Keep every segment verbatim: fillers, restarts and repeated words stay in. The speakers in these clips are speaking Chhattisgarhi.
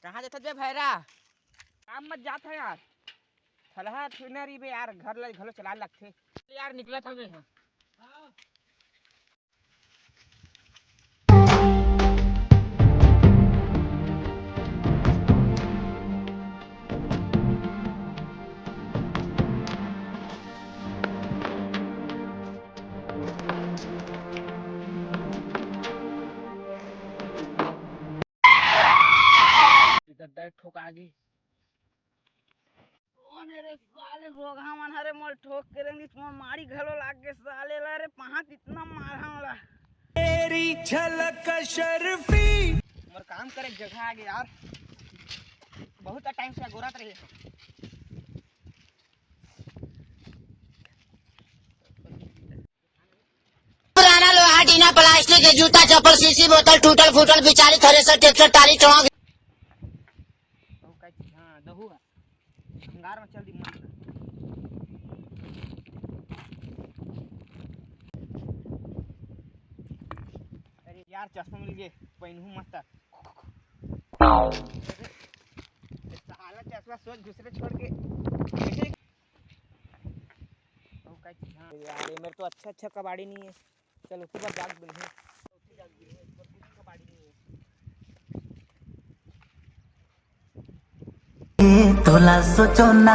कहाँ जाथस बे भैरा? काम मत जात है यार, थलहा थुना रही बे यार, घर ला घलो चला लगथे। यार निकलत हवे। ठोका गे। ओ मेरे साले घोघा मन हरे मोल ठोक के रेंगिस, मोर मारी घलो लाग गे साले ला रे, पहात इतना मारा ओला। तेरी झलक अशरफी। मोर काम करे के जगह आ गे यार, बहुत टाइम से अगोरत रहे। पुराना लोहा, टीना, प्लास्टिक के जूता, चप्पल, शीशी, बोतल, टूटल फूटल, बिचाली, थ्रेसर, ट्रैक्टर, टाली, चौक। हाँ, दहू है। अंगार में चल दी मन। अरे यार, चश्मा मिल गए, पहनहू मस्त। साला चश्मा सोच घुसरे छोड़ के। हाँ। यार, ये मेरे तो अच्छा अच्छा कबाड़ी नहीं है। चल, उठी बार जाग बिल है। तोला सोचो ना,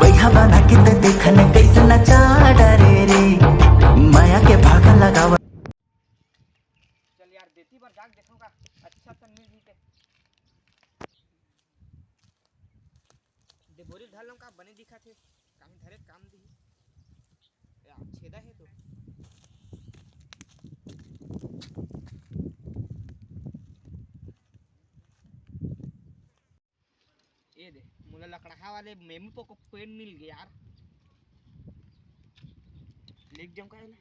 बैहा बना के ते देखन कैसे नचा डरे रे, माया के भागा लगावा। चल यार, देती बार जाग देखूंगा, अच्छा सन मिल जीते। दे बोरी धर लूं का, बने दिखा थे, काहे धरे काम दी। यार, छेदा है तो। ये दे, मोला लकड़हा वाले मेमू पोको पेन मिल गया यार। लेके जाऊं का एला?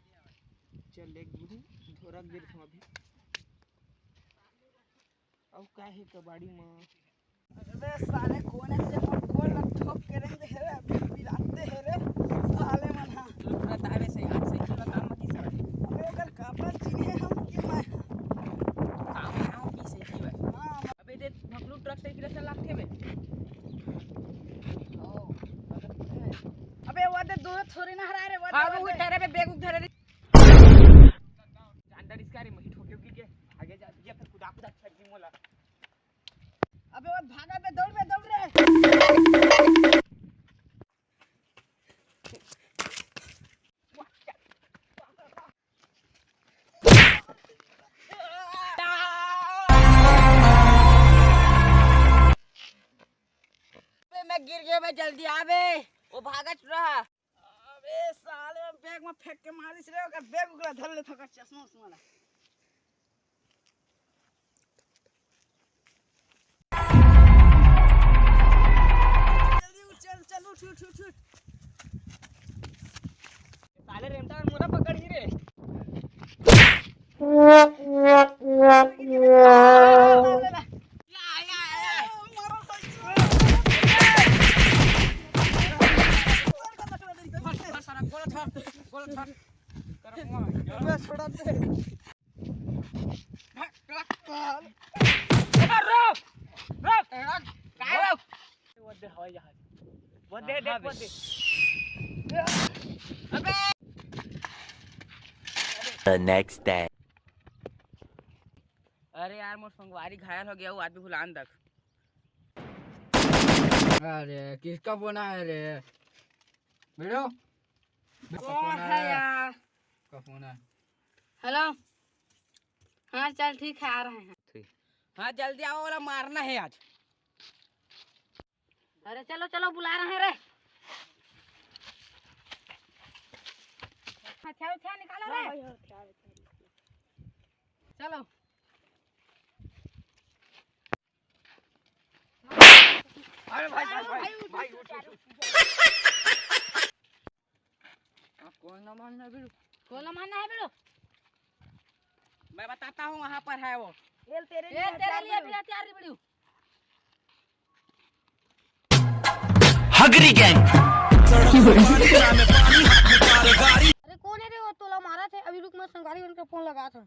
चल, लेके गुरु, थोड़ा गिर था अभी। अउ का हे कबाड़ी म? अबे साले, कोन हे जे मोर गोड़ ल ठोक के रेंग दे हे रे, अभी पिलाते हे रे, साले मन हा। लुटरा तारे से आज से की बता मत की साले। अबे ओकर काबर चिन्हे हम कि मैं? काम ना हो की से की बा। हाँ। अबे दे भकलू ट्रक से किला चला के बे। ओ, अबे वो दे दो थोड़ी ना हरा रे, वो दे, हाँ, वो वो दे। उठा रे बे, बैग उठा रे। जानदार इसका रे, मही ठोके की के आगे जा दिया, फिर कुदा कुदा छट दी मोला। अबे वो भागा बे, दौड़ बे, दौड़ रे। बे, मैं गिर गया बे, जल्दी आ बे। वो भागत रहा। अबे साले, बैग में फेंक के मारिस रे, ओकर बैग उगला धर ले, थोका चश्मा उश्मा ला। जल्दी उठ, चल, चल, उठ, उठ, उठ, उठ। साले रेमटा मोला पकड़ ही रे। वो दे, हवाई जहाज। वो दे, देख, वो दे। अबे! The next day. अरे यार, मोर संगवारी घायल हो गया, वो आदमी भुलान तक। अरे, किसका फोन आया रे? बेटो, कौन है यार? का फोन है? हेलो। हाँ, चल ठीक है, आ रहे हैं। ठीक। हाँ, जल्दी आओ, वाला मारना है आज। अरे चलो, चलो, बुला रहे हैं रे। हथियार, हथियार निकालो रे। हाँ भाई, हाँ, हथियार, हथियार निकालो। चलो। अरे भाई, भाई, भाई, भाई, उठ, उठ, उठ, उठ। हाँ, कौन ना मानना है बिल्लू? कौन ना मानना है बिल्लू? मैं बताता हूँ, वहाँ पर है वो। ये तेरे लिए, ये तेरे लिए भी हथियार रे बिल्लू। हगरी गैंग। अरे कौन है रे वो तोला मारा थे? अभी रुक, मैं संगवारी उनका फोन लगा था।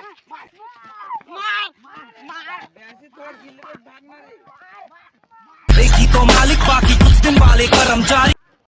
मार, मार, मार। वैसे थोड़ा गिल्ले में भागना रे। एक ही तो मालिक, बाकी कुछ दिन वाले कर्मचारी।